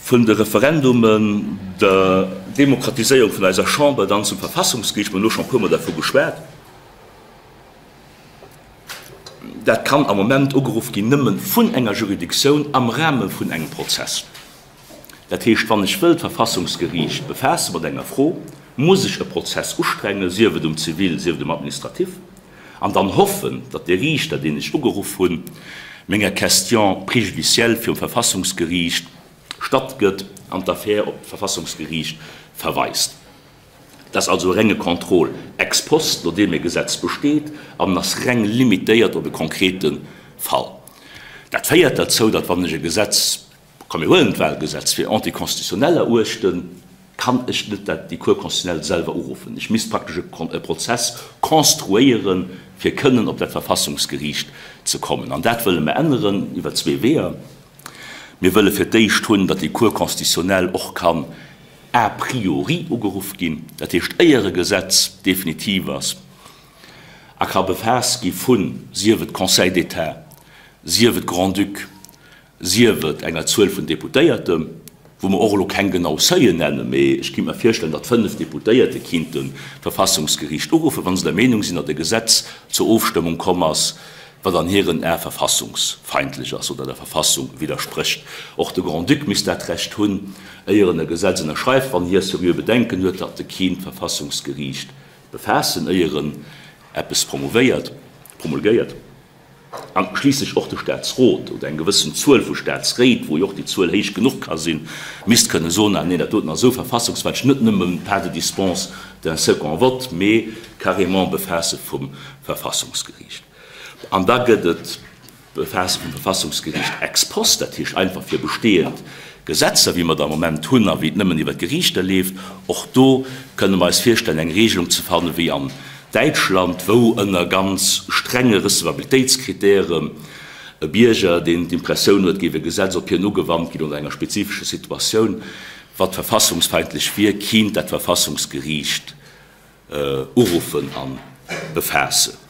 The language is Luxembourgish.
Vun de Referendumen, der Demokratiséierung vun eiser Chamber, dann zum Verfassungsgeriicht, mir hunn elo schonn e puermol dervu geschwat. Dat kann am Moment ugeruff ginn nëmme vun enger Juridictioun am Rahme vun engem Prozess. Dat heescht, wann ech wëll d'Verfassungsgeriicht befaasse mat enger Fro, muss ech e Prozess ustrengen, sief et um Zivil, sief et um Administratif, an dann hoffen, datt dee Riichter, deen ech ugeruff hunn, menger Question préjudicielle virum Verfassungsgeriicht stattgëtt an d'Affär op d'Verfassungsgeriicht verweist. Dat ass also e renge Contrôle ex post, nodeem e Gesetz besteet, an en ass reng limitéiert op e konkrete Fall. Dat féiert derzou, datt wann ech e Gesetz, komm mir huelen d'Wahlgesetz, fir anticonstitutionnel eruechten, kann ech net dat, déi Cour constitutionnelle selwer uruffen. Ech misst praktesch e Prozess konstruéieren, fir kënnen op dat Verfassungsgeriicht ze kommen. An dat wëlle mer änneren iwwer zwee Weeër. Mir wëlle fir d'éischt hunn, datt déi Cour constitutionnelle och kann a priori ugeruff ginn, dat heescht éier e Gesetz definitiv ass a ka befaasst gi vun, sief et Conseil d'État, sief et Grand-Duc, sief et enger Zuel vun Deputéierten, wou mer och elo keng genau Seuilen nennen, mee ech kinnt mer virstellen, datt 5 Deputéierte kinnten d'Verfassungsgeriicht uruffen, wa se der Meenung sinn, datt e Gesetz zur Ofstëmmung komm ass, wat an hiren Ae verfassungsfeindlech ass oder der Verfassung widdersprécht. Och de Grand-Duc misst dat Recht hunn, éier en e Gesetz ënnerschreift, wann hie seriö Bedenken huet, datt e kinnt d'Verfassungsgeriicht befaassen, éier en eppes promouvéiert, promulgéiert. An schliisslech och de Staatsrot oder eng gewëssen Zuel vu Staatsréit, wou jo och déi Zuel héich genuch ka sinn, misst kënne soen, ah neen, dat doten ass esou verfassungsfeindlech, net nëmme pas de dispense d'un second vote, mee carrément Befaasse vum Verfassungsgeriicht. An da gëtt et Befaasse vum Verfassungsgeriicht ex post, dat heescht einfach fir bestehend Gesetzer, wéi mer der am Moment hunn a wéi et nëmmen iwwer d'Geriichter leeft. Och do kënne mer eis virstellen, eng Regelung ze fannen, wéi an Däitschland, wou ënner ganz strenge Recevabilitéitskritären e Bierger, deen d'Impressioun huet, géif e Gesetz op hien ugewannt ginn oder enger spezifescher Situatioun, wat verfassungsfeindlech wier, kinnt dat Verfassungsgeriicht uruffen a befaassen.